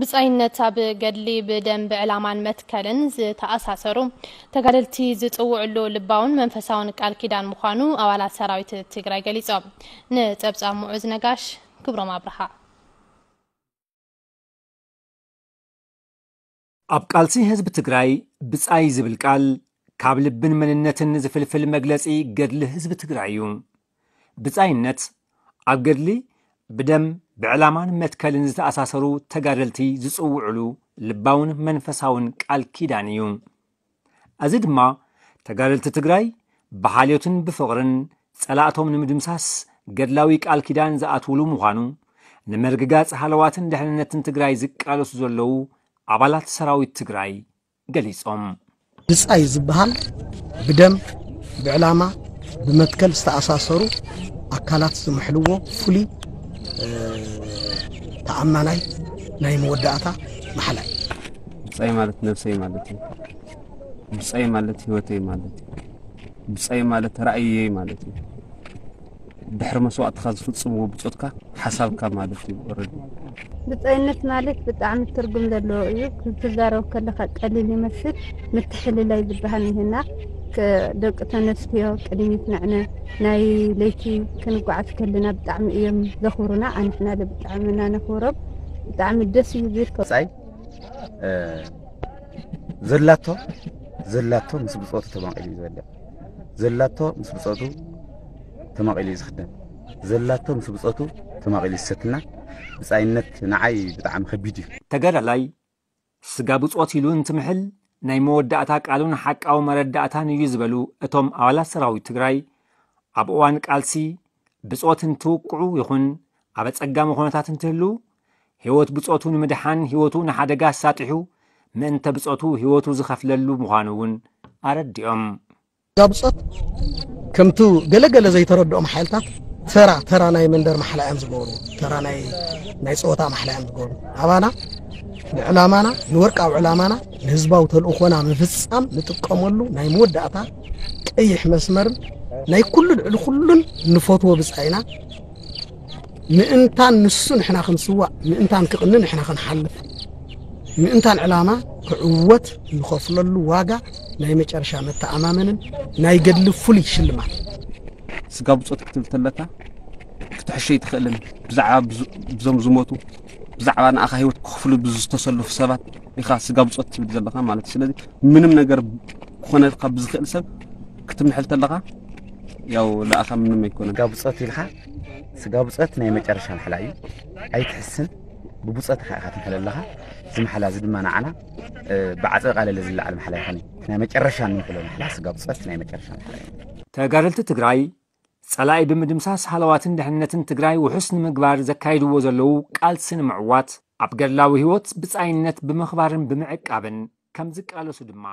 ብጻይነት ኣብ ገድሊ ብደም ብዕላማን መትከልን ዝተኣሳሰሩ ተጋደልቲ ዝጽውዕሉ ልባውን መንፈሳውን ቃል ኪዳን ምዃኑ ኣባላት ሰራዊት ትግራይ ገሊጾም። ንጸብጻብ ሙዑዝ ነጋሽ፣ ክብሮም ኣብርሃ። ኣብ ቃልሲ ህዝቢ ትግራይ ብጻይ ዝብል ቃል ካብ ልብን መንነትን ዝፍልፍል መግለጺ ገድሊ ህዝቢ ትግራይ እዩ። ብጻይነት ኣብ ገድሊ ብደም ብዕላማን መትከልን ዝተኣሳሰሩ ተጋደልቲ ዝጽውዕሉ ልባውን መንፈሳውን ቃል ኪዳን እዩ። እዚ ድማ ተጋደልቲ ትግራይ ብሓልዮትን ብፍቕርን ጸላእቶም ንምድምሳስ ገድላዊ ቃል ኪዳን ዝኣትውሉ ምዃኑ ንምርግጋጽ ሃለዋትን ድሕንነትን ትግራይ ዝቃለሱ ዘለዉ ኣባላት ሰራዊት ትግራይ ገሊጾም። ብጻይ ዝበሃል ብደም ብዕላማ ብመትከል ዝተኣሳሰሩ ኣካላት ዝምሕልዎ ፍሉይ ተኣማናይ ናይ መወዳእታ ማሕላ እዩ። ብጻይ ማለት ነብሰይ ማለት እዩ። ብጻይ ማለት ህይወተይ ማለት እዩ። ብጻይ ማለት ራእየይ ማለት እዩ። ድሕሪ መስዋእትኻ ዝፍጽምዎ ብጾትካ ሓሳብካ ማለት እዩ። ኦረዲ ብጻይነት ማለት ብጣዕሚ ትርጉም ዘለዎ እዩ። ክትዛረብ ከለኻ ቀሊል ይመስል፣ ምትሕልላይ ዝበሃል ንህና ደቂ ተነስትዮ ቅድሚት ንዕነ ናይ ለይቲ ክንጓዓዝ ከለና ብጣዕሚ እዮም ዘኽብሩና። ኣንሕና ብጣዕሚ ኢና ነኽብሮም። ብጣዕሚ ደስ እዩ ዝብል። ብጻይ ዘላቶ ዘላቶ ምስ ብጾቱ ተማቒሉ እዩ ዝበልዕ። ዘላቶ ምስ ብጾቱ ተማቒሉ እዩ ዝኽደን። ዘላቶ ምስ ብጾቱ ተማቒሉ እዩ ዝሰትና። ብጻይነት ንዓይ ብጣዕሚ ከቢድ እዩ። ተጋዳላይ ስጋ ብጾት ኢሉ እንትምሕል ናይ መወዳእታ ቃሉን ሓቃዊ መረዳእታን እዩ ዝበሉ እቶም ኣባላት ሰራዊት ትግራይ፣ ኣብ እዋን ቃልሲ ብጾት እንትውቅዑ ይኹን ኣብ ኣጸጋሚ ኩነታት እንትህሉ ህይወት ብጾቱ ንምድሓን ህይወቱ ንሓደጋ ኣሳጢሑ ምእንተ ብጾቱ ህይወቱ ዝኸፍለሉ ምዃኑ እውን ኣረዲኦም። ስጋ ብጾት ከምቲ ገለገለ ዘይተረድኦም ሓይልታት ተራ ተራ ናይ መንደር ማሕላ እዮም ዝገብሩ፣ ተራ ናይ ናይ ጸወታ ማሕላ እዮም ዝገብሩ። ኣባና ንዕላማና ንወርቃዊ ዕላማና ንህዝባዊ ተልእኾና ምፍጻም ንጥቀመሉ ናይ መወዳእታ ቀይሕ መስመርን ናይ ኩሉ ልዕሊ ኩሉን ንፈትዎ ብጻይና ምእንታን ንሱ ንሕና ክንስዋእ ምእንታን ክቕኒ ንሕና ክንሓልፍ ምእንታን ዕላማ ክዕወት ንኸፍለሉ ዋጋ ናይ መጨረሻ መተኣማመንን ናይ ገድሊ ፍሉይ ሽልማት። ስጋ ብጾት ክትብል ተለካ ክትሕሸ ኣይትኽእልን። ብዛዕባ ብዞም ዝሞቱ ብዛዕባ ንኣኻ ህይወት ክኽፍሉ ብዝተሰለፉ ሰባት ኢኻ ስጋ ብጾት ትብል ዘለኻ ማለት እዩ። ስለዚ ምንም ነገር ክኾነልካ ብዝኽእል ሰብ ክትምሕል ተለኻ ያው ለኣኻ ምንም ኣይኮነን። ስጋ ብጾት ኢልካ ስጋ ብጾት ናይ መጨረሻ ማሕላ እዩ። ኣይትሕስን፣ ብብጾትኻ ኢኻ ትምሕል ኣለኻ። እዚ ማሕላ እዚ ድማ ንዓና ብዓጸ ቃለለ ዝለዓል ማሕላ ይኾን እዩ። ናይ መጨረሻ ንምሕሎ ማሕላ ስጋ ብጾት ናይ መጨረሻ ማሕላ እዩ። ተጋደልቲ ትግራይ ጸላኢ ብምድምሳስ ሃለዋትን ድሕንነትን ትግራይ ውሑስ ንምግባር ዘካይድዎ ዘለዉ ቃልሲ ንምዕዋት ኣብ ገድላዊ ህይወት ብጻይነት ብምኽባርን ብምዕቃብን ከም ዝቃለሱ ድማ